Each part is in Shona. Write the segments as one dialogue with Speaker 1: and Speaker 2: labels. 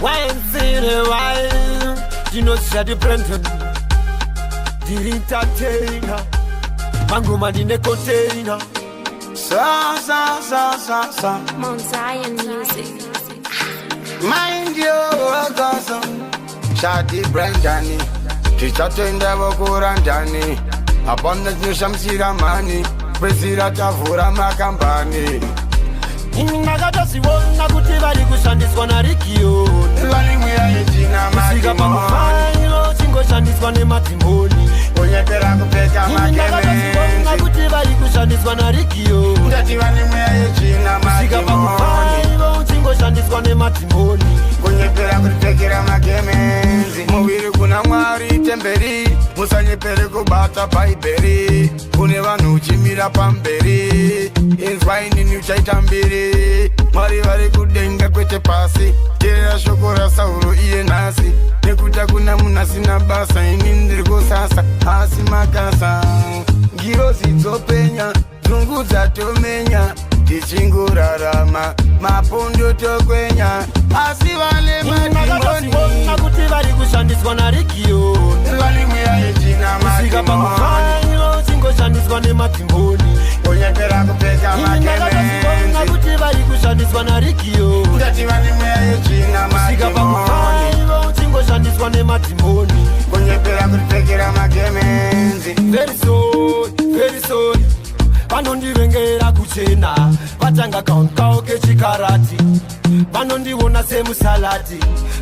Speaker 1: Once in a while ndinozvati Brandon, ndiri entertainer, mangoma ndine container.
Speaker 2: Sa sa sa sa sa.
Speaker 3: Mount Zion Music.
Speaker 2: Mind your gozo. Shadi Brandani. Tichatenda vokurandani. Hapana chinoshamisira mani. Pedzira tavhura makambani.
Speaker 1: Ndakatozviona kuti vari kushandiswa naRigiyoni.
Speaker 2: Vane mweya yechina
Speaker 1: kusvika
Speaker 2: madhimoni.
Speaker 1: Pakufairo chingoshandiswa nemadhimoni.
Speaker 2: Kunyepera kupfeka
Speaker 1: Ndakatozviona
Speaker 2: magemenzi.
Speaker 1: kuti vari kushandiswa naRigiyoni.
Speaker 2: Ndati vane mweya yechina
Speaker 1: kusvika
Speaker 2: madhimoni.
Speaker 1: Pakufairo chingoshandiswa nemadhimoni.
Speaker 2: Kunyepera kutipfekera magemenzi. Muviri kuna Mwari temberi, musanyepere kubata Bhaibheri. Kune vanhu uchimira pamberi, inzwa inini, uchaita mbiri. Mwari vari kudenga kwete pasi. Teerera shoko raSauro iye nhasi, nekuti hakuna munhu asina basa. Ini ndiri kusasa asi makasa. Ngirozi dzopenya, dzungu dzatomenya, tichingurarama, mapundu tokwenya, asi vane madhimoni.
Speaker 1: Ndakatozviona kuti vari kushandiswa naRigiyoni.
Speaker 2: Vane mweya yechina
Speaker 1: kusvika
Speaker 2: madhimoni.
Speaker 1: Pakufairo chingoshandiswa nemadhimoni.
Speaker 2: Kunyepera kupfeka
Speaker 1: Ndakatozviona
Speaker 2: magemenzi.
Speaker 1: kuti vari kushandiswa naRigiyoni.
Speaker 2: Ndati vane mweya yechina
Speaker 1: kusvika
Speaker 2: madhimoni.
Speaker 1: Pakufairo chingoshandiswa nemadhimoni.
Speaker 2: Kunyepera kutipfekera magemenzi.
Speaker 1: Very sorry, very sorry, vanondivengera kuchena, vatanga kaunkawo kechikarati, vanondiona semusalati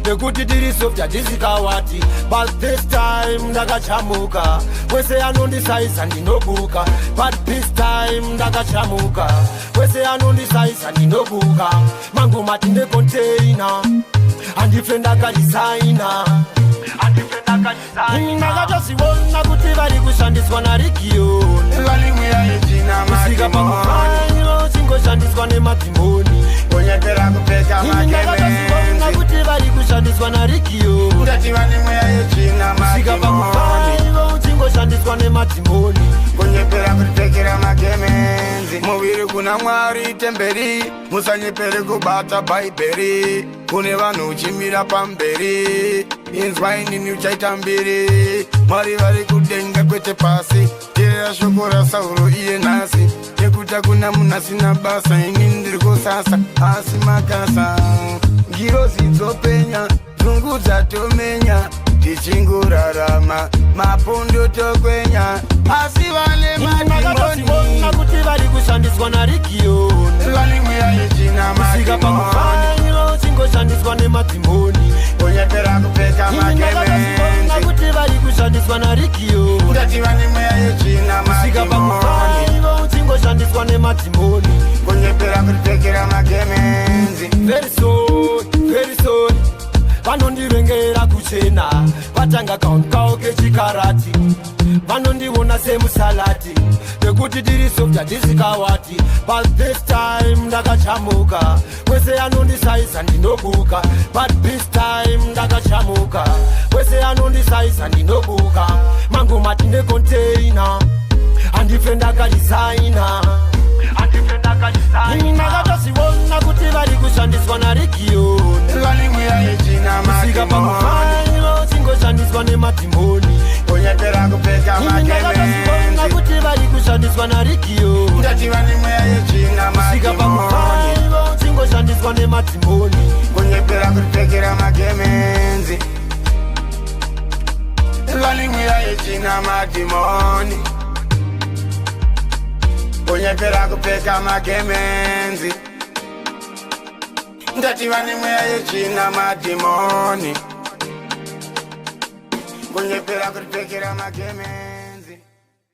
Speaker 1: nekuti tiri soft, hatisikawati. But this time ndakachamuka, wese anondisaisa ndinobuka. But this time ndakachamuka, wese anondisaisa ndinobuka. Mangoma tine container, handife ndakadisaina. Ndakatozviona kuti vari kushandiswa naRigiyoni.
Speaker 2: Vane mweya yechina
Speaker 1: kusvika
Speaker 2: madhimoni.
Speaker 1: Pakufairo chingoshandiswa nemadhimoni.
Speaker 2: Kunyepera kupfeka
Speaker 1: Ndakatozviona
Speaker 2: magemenzi.
Speaker 1: kuti vari kushandiswa naRigiyoni.
Speaker 2: Ndati vane mweya yechina
Speaker 1: kusvika
Speaker 2: madhimoni.
Speaker 1: Pakufairo chingoshandiswa nemadhimoni.
Speaker 2: Kunyepera kutipfekera magemenzi. Muviri kuna Mwari temberi, musanyepere kubata Bhaibheri. Kune vanhu uchimira pamberi, inzwa inini, uchaita mbiri. Mwari vari kudenga kwete pasi. Teerera shoko raSauro iye nhasi, nekuti hakuna munhu asina basa. Ini ndiri kusasa asi makasa. Ngirozi dzopenya, dzungu dzatomenya, tichingurarama, mapundu tokwenya, asi vane madhimoni.
Speaker 1: Ndakatozviona kuti vari kushandiswa naRigiyoni.
Speaker 2: Vane mweya yechina
Speaker 1: kusvika
Speaker 2: madhimoni.
Speaker 1: Pakufairo chingoshandiswa nemadhimoni.
Speaker 2: Kunyepera kupfeka
Speaker 1: Ndakatozviona
Speaker 2: magemenzi.
Speaker 1: kuti vari kushandiswa naRigiyoni.
Speaker 2: Ndati vane mweya yechina
Speaker 1: kusvika
Speaker 2: madhimoni.
Speaker 1: Pakufairo chingoshandiswa nemadhimoni.
Speaker 2: Kunyepera kutipfekera magemenzi.
Speaker 1: Very sorry, very sorry, vanondivengera kuchena, vatanga kaunkawo kechikarati, vanondiona semusalati nekuti tiri soft, hatisikawati. But this time ndakachamuka, wese anondisaisa ndinobuka. But this time ndakachamuka, wese anondisaisa ndinobuka. Mangoma tine container, handife ndakadisaina. Ndakatozviona kuti vari kushandiswa naRigiyoni.
Speaker 2: Vane mweya yechina
Speaker 1: kusvika
Speaker 2: madhimoni.
Speaker 1: Pakufairo chingoshandiswa nemadhimoni.
Speaker 2: Kunyepera kupfeka
Speaker 1: Ndakatozviona
Speaker 2: magemenzi.
Speaker 1: kuti vari kushandiswa naRigiyoni.
Speaker 2: Ndati vane mweya yechina
Speaker 1: kusvika
Speaker 2: madhimoni.
Speaker 1: Pakufairo chingoshandiswa nemadhimoni.
Speaker 2: Kunyepera kutipfekera magemenzi. Vane mweya yechina madhimoni. Kunyepera kupfeka magemenzi. Ndati vane mweya yechina madhimoni. Kunyepera kutipfekera magemenzi.